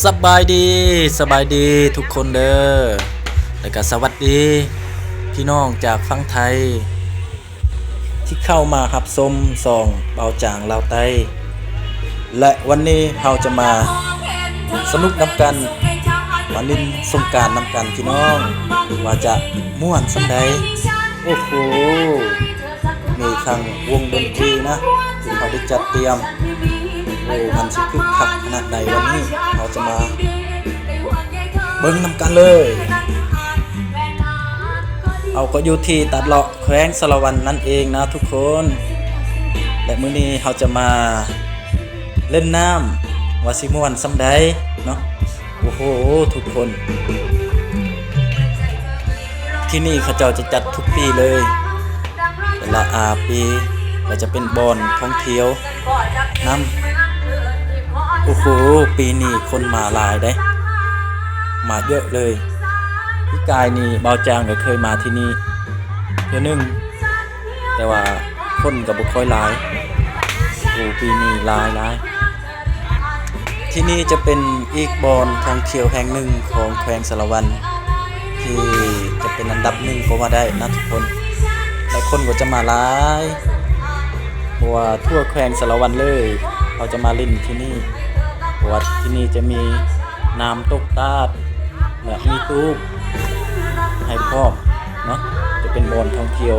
ສະບາຍດີ, ສະບາຍດີທຸກຄົນເດີ ແລະກະສະຫວັດດີພີ່ນ້ອງຈາກຝັ່ງໄທ ທີ່ເຂົ້າມາຮັບຊົມຊ່ອງເບົາຈາງລາວໃຕ້ ແລະ ວັນນີ້ເຮົາຈະມາສະໜຸກນຳກັນ ມາຫຼິ້ນສົງການນຳກັນພີ່ນ້ອງ ວ່າຈະມ່ວນສ່ຳໃດ. ໂອ້ໂຫ ມີທັງວົງດົນຕີນະ ທີ່ເຂົາໄດ້ຈັດຕຽມ. ໂອ້ ມັນຊິຄຶກຄັກຂະໜາດໃດ. ວັນນີ້ເຮົາຈະມາເບິ່ງນຳກັນເລີຍ. ເຮົາກໍຢູ່ທີ່ຕາດເລາະ ແຂວງສາລະວັນນັ້ນເອງນະທຸກຄົນ ແລະ ມື້ນີ້ເຮົາຈະມາຫຼິ້ນນ້ຳ ວ່າຊິມ່ວນສ່ຳໃດເນາະ. ໂອ້ໂຫ ທຸກຄົນ ທີ່ນີ້ເຂົາເຈົ້າຈະຈັດທຸກປີເລີຍ ແຕ່ລະ ອາ ປີ ແລະ ຈະເປັນບ່ອນທ່ອງທ່ຽວນຳ. ໂອ້ໂຫ ປີນີ້ຄົນມາຫຼາຍເດ້ ມາເຍອະເລີຍ. ປີກາຍນີ້ບ່າວຈາງກໍເຄີຍມາທີ່ນີ້ເທື່ອໜຶ່ງ ແຕ່ວ່າຄົນກໍບໍ່ຄ່ອຍຫຼາຍ. ໂອ້ ປີນີ້ຫຼາຍໆ. ທີ່ນີ້ຈະເປັນອີກບ່ອນທ່ອງທ່ຽວແຫ່ງໜຶ່ງຂອງແຂວງສາລະວັນ ທີ່ຈະເປັນອັນດັບໜຶ່ງກໍວ່າໄດ້ນະທຸກຄົນ ແລະ ຄົນກໍຈະມາຫຼາຍ ເພາະວ່າທົ່ວແຂວງສາລະວັນເລີຍ ເຂົາຈະມາຫຼິ້ນທີ່ນີ້ ເພາະວ່າທີ່ນີ້ຈະມີນ້ຳຕົກຕາດ ແລະ ມີຕູບໃຫ້ພ້ອມເນາະ ຈະເປັນບ່ອນທ່ອງທ່ຽວ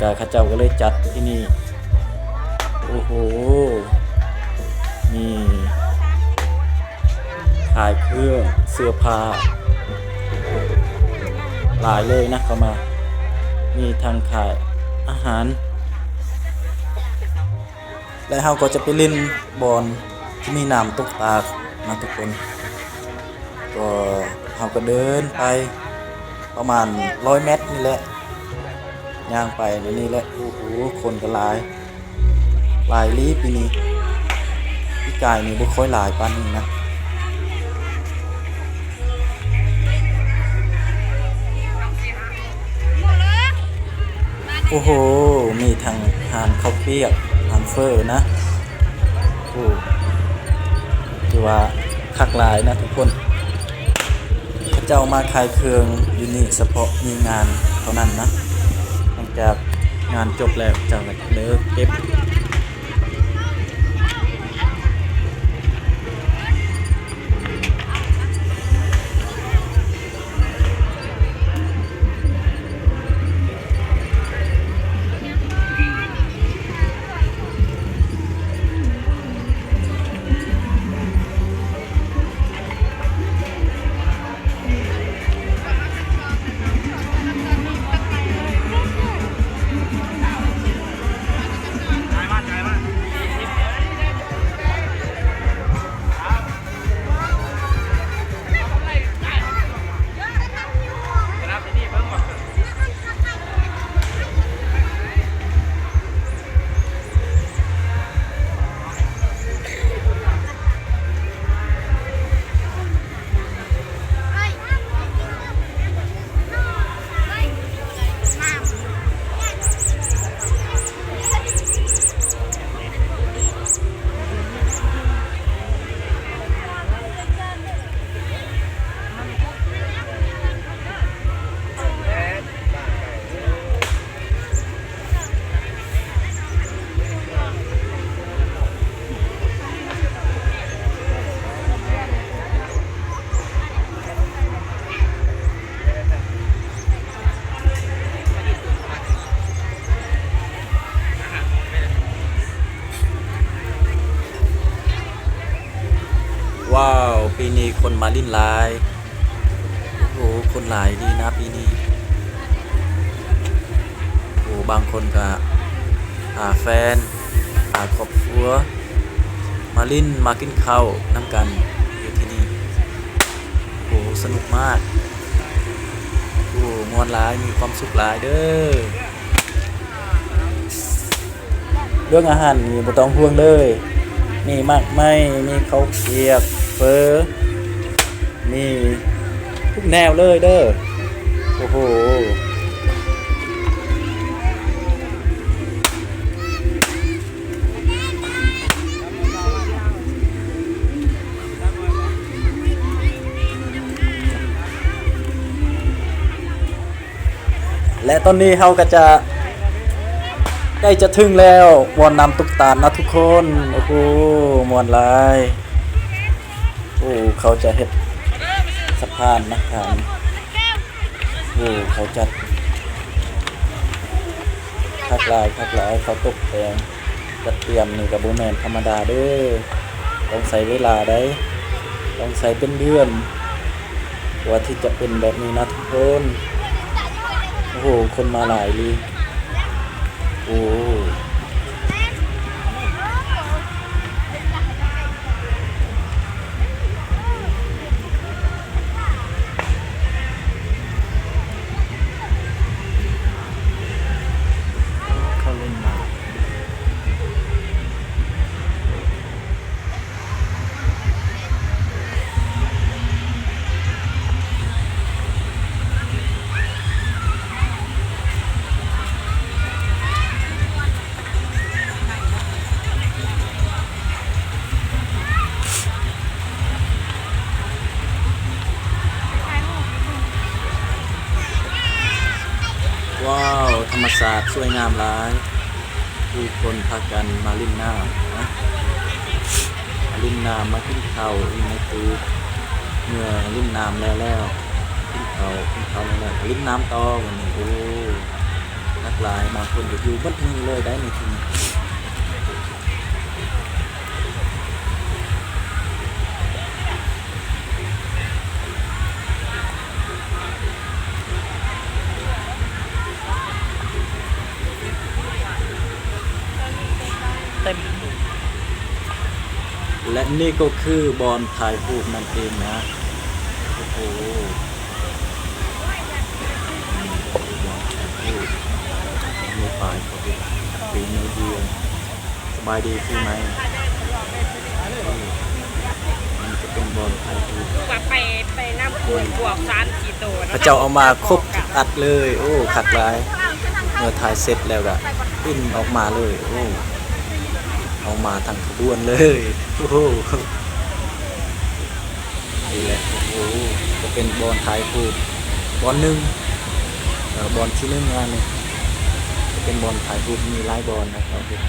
ກະເຂົາເຈົ້າກໍເລີຍຈັດທີ່ນີ້. ໂອ້ໂຫ ມີຂາຍເຄື່ອງເສື້ອຜ້າຫຼາຍເລີຍນະ ເຂົ້າມາ ມີທັງຂາຍອາຫານ ແລະ ເຮົາກໍຈະໄປຫຼິ້ນບ່ອນທີ່ມີນ້ຳຕົກຕາດນະທຸກຄົນ. ກໍເຮົາກໍເດີນໄປປະມານຮ້ອຍແມັດນີ້ແຫຼະ ຍ່າງໄປແນວນີ້ແຫຼະ. ໂອ້ໂຫ ຄົນກໍຫຼາຍ ຫຼາຍອີ່ຫຼີປີນີ້ ປີກາຍນີ້ບໍ່ຄ່ອຍຫຼາຍປານນີ້ນະ. ໂອ້ໂຫ ມີທັງຮ້ານເຂົ້າປຽກ ຮ້ານເຝີນະ. ໂອ້ ຖືວ່າຄັກຫຼາຍນະທຸກຄົນ. ເຂົາເຈົ້າມາຂາຍເຄື່ອງຢູ່ນີ້ສະເພາະມີງານເທົ່ານັ້ນນະ. ຫຼັງຈາກງານຈົບແລ້ວ ເຂົາເຈົ້າກໍເລີກເກັບ. ວ້າວ ປີນີ້ຄົນມາຫຼິ້ນຫຼາຍ. ໂອ້ ຄົນຫຼາຍດີນະປີນີ້. ໂອ້ ບາງຄົນກະພາແຟນ ພາຄອບຄົວມາຫຼິ້ນ ມາກິນເຂົ້ານຳກັນຢູ່ທີ່ນີ້. ໂອ້ ສະໜຸກມາກ. ໂອ້ ມ່ວນຫຼາຍ ມີຄວາມສຸກຫຼາຍເດີ້. ເລື່ອງອາຫານນີ້ບໍ່ຕ້ອງຫ່ວງເລີຍ ມີໝາກໄມ້ ມີເຂົ້າປຽກ ເຝີ ມີທຸກແນວເລີຍເດີ້. ໂອ້ໂຫ. ໂ ແລະ ຕອນນີ້ເຮົາກໍຈະໃກ້ຈະເຖິງແລ້ວ ບ່ອນນ້ຳຕົກຕາດເນາະທຸກຄົນ. ໂອ້ໂຫ ມ່ວນຫຼາຍ. ໂອ້ ເຂົາຈະເຮັດສະພານນະ ທາງ ໂອ້ ເຂົາຈັດຄັກຫຼາຍ ຄັກຫຼາຍ ເຂົາຕົກແຕ່ງ ຈັດຕຽມນີ້ກໍບໍ່ແມ່ນທຳມະດາເດີ້ ຕ້ອງໃຊ້ເວລາໃດ໋ ຕ້ອງໃຊ້ເປັນເດືອນ ກວ່າທີ່ຈະເປັນແບບນີ້ນະທຸກຄົນ. ໂອ້ໂຫ ຄົນມາຫຼາຍອີ່ຫຼີ. ໂອ້ ເຂົາຫຼິ້ນນ້ຳ. ວ້າວ ທຳມະຊາດສວຍງາມຫຼາຍ. ຜູ້ຄົນພາກັນມາຫຼິ້ນນ້ຳນະ ມາຫຼິ້ນນ້ຳ ມາກິນເຂົ້າຢູ່ໃນຕູບ. ເມື່ອຫຼິ້ນນ້ຳແລ້ວ ແລ້ວກິນເຂົ້າ ກິນເຂົ້າແລ້ວ ແລ້ວກໍຫຼິ້ນນ້ຳຕໍ່. ວັນນີ້ ໂອ້ ຄັກຫຼາຍ. ບາງຄົນກໍຢູ່ເບິດມື້ເລີຍໄດ໋ໃນທີ່ນີ້. ເຕັມ ແລະ ນີ້ກໍຄືບ່ອນຖ່າຍຮູບນັ້ນເອງນະ. ໂອ້ໂຫ ນີ້ກໍຄືບ່ອນຖ່າຍຮູບ ມີປ້າຍເຂົາເຮັດ Happy New Year. ສະບາຍດີປີໃໝ່. ນີ້ຈະເປັນບ່ອນຖ່າຍຮູບ ຄືວ່າໄປ ໄປນຳພວກສາມສີ່ໂຕນະ ເຂົາເຈົ້າເອົາມາຄົບທຸກອັນເລີຍ. ໂອ້ ຄັກຫຼາຍ. ເມື່ອຖ່າຍເສັດແລ້ວກະປິ່ນອອກມາເລີຍ. ໂອ້ ເອົາມາທັງຂະບວນເລີຍ. ໂອ້ໂຫ ນີ້ແຫຼະ ໂອ້ໂຫ ຈະເປັນບ່ອນຖ່າຍຮູບບ່ອນໜຶ່ງ ເອີ ບ່ອນທີໜຶ່ງ ງານນີ້ຈະເປັນບ່ອນຖ່າຍຮູບ ມີຫຼາຍບ່ອນນະ ເຂົາເຮັດ.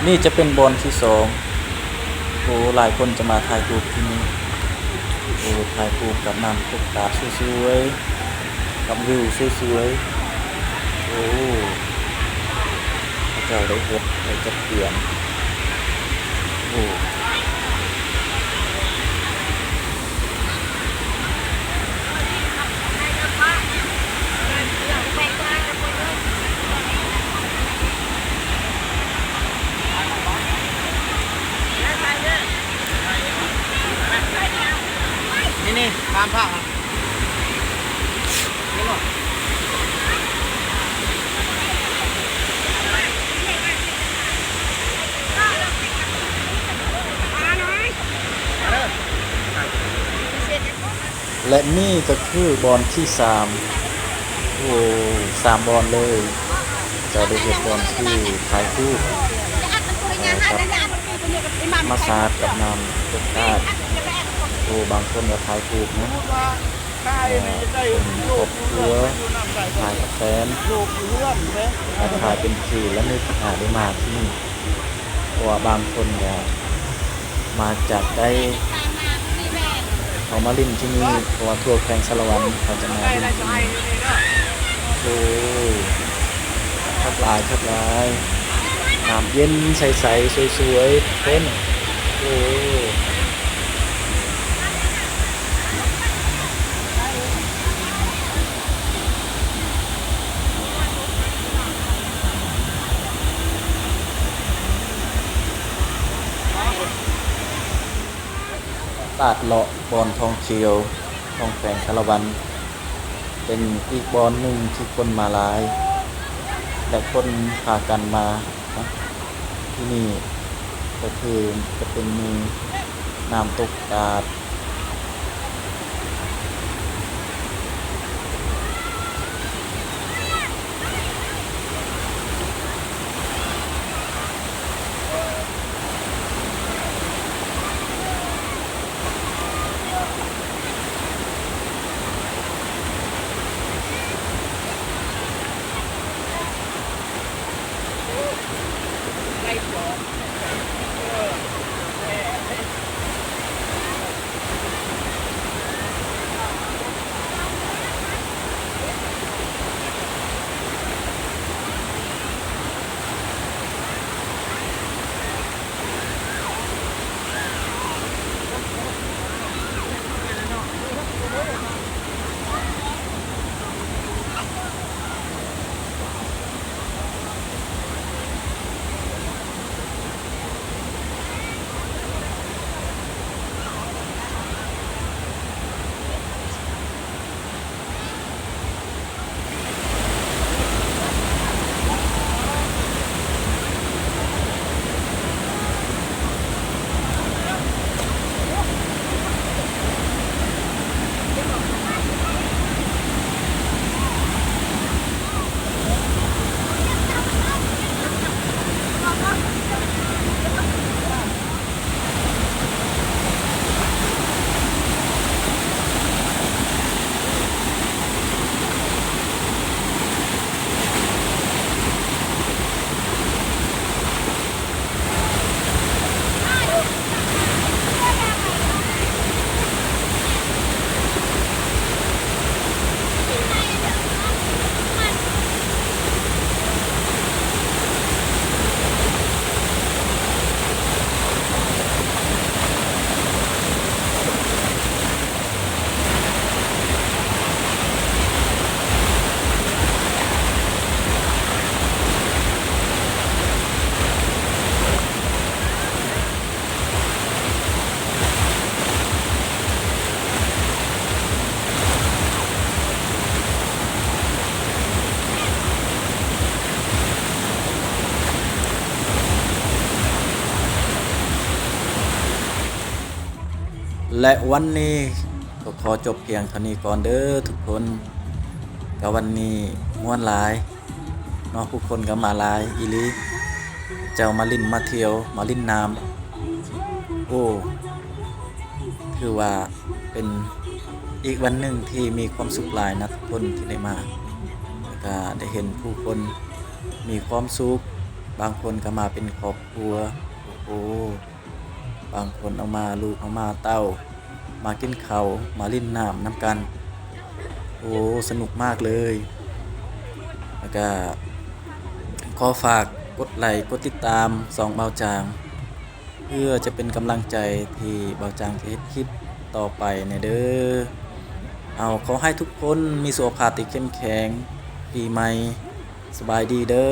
ນີ້ຈະເປັນບ່ອນທີສອງ. ໂອ້ ຫຼາຍຄົນຈະມາຖ່າຍຮູບທີ່ນີ້. ໂອ້ ຖ່າຍຮູບກັບນ້ຳຕົກຕາດສວຍໆ ກັບວິວສວຍໆ. ໂອ້ ເຂົາເຈົ້າໄດ້ເຮັດ ໄດ້ຈັດກຽມ. ໂອ້ ນີ້ໆ ຕາມພາບ ແລະ ນີ້ກໍຄືບ່ອນທີສາມ. ໂອ້ ສາມບ່ອນເລີຍ. ເຈົ້າໄດ້ເຮັດບ່ອນທີ່ຖ່າຍຮູບ ເອີ ກັບທຳມະຊາດ ກັບນ້ຳຕົກຕາດ. ໂອ້ ບາງຄົນກໍຖ່າຍຮູບນະ ເອີ ເປັນຄອບຄົວ ຖ່າຍກັບແຟນ ແລະ ຖ່າຍເປັນທີ່ລະນຶກ ຖ້າໄດ້ມາທີ່ນີ້. ເພາະວ່າບາງຄົນກໍມາຈາກໄກ ເຂົາມາຫຼິ້ນທີ່ນີ້ ເພາະວ່າທົ່ວແຂວງສາລະວັນເຂົາຈະມາຫຼິ້ນທີ່ນີ້. ໂອ້ ຄັກຫຼາຍ ຄັກຫຼາຍ. ນ້ຳເຢັນໃສໆ ສວຍໆ ເພິ່ນ. ໂອ້. ຕາດເລາະບ່ອນທ່ອງທ່ຽວຂອງແຂວງສາລະວັນ ເປັນອີກບ່ອນໜຶ່ງທີ່ຄົນມາຫຼາຍ. ແຕ່ຄົນພາກັນມາເນາະ ທີ່ນີ້ກໍຄືຈະເປັນມີນ້ຳຕົກຕາດ. ແລະ ວັນນີ້ກໍຂໍຈົບພຽງເທົ່ານີ້ກ່ອນເດີທຸກຄົນ. ກະວັນນີ້ມ່ວນຫຼາຍເນາະ, ຜູ້ຄົນກໍມາຫຼາຍອີ່ຫຼີ, ເຈົ້າມາຫຼິ້ນມາທ່ຽວມາຫຼິ້ນນ້ຳ. ໂອ້ ຖືວ່າເປັນອີກວັນໜຶ່ງທີ່ມີຄວາມສຸກຫຼາຍນະທຸກຄົນທີ່ໄດ້ມາ, ແລ້ວກະໄດ້ເຫັນຜູ້ຄົນມີຄວາມສຸກ, ບາງຄົນກໍມາເປັນຄອບຄົວ. ໂອ້ໂຫ ບາງຄົນເອົາມາລູກເອົາມາເຕົ້າ ມາກິນເຂົ້າ ມາຫຼິ້ນນ້ຳນຳກັນ. ໂອ້ ສະໜຸກມາກເລີຍ. ແລ້ວກະຂໍຝາກກົດໄລກົດຕິດຕາມຊ່ອງບ່າວຈາງ ເພື່ອຈະເປັນກຳລັງໃຈທີ່ບ່າວຈາງຈະເຮັດຄລິບຕໍ່ໄປແດ່ເດີ. ເອົາ ຂໍໃຫ້ທຸກຄົນມີສຸຂະພາບທີ່ເຂັ້ມແຂງ, ປີໃໝ່ສະບາຍດີເດີ.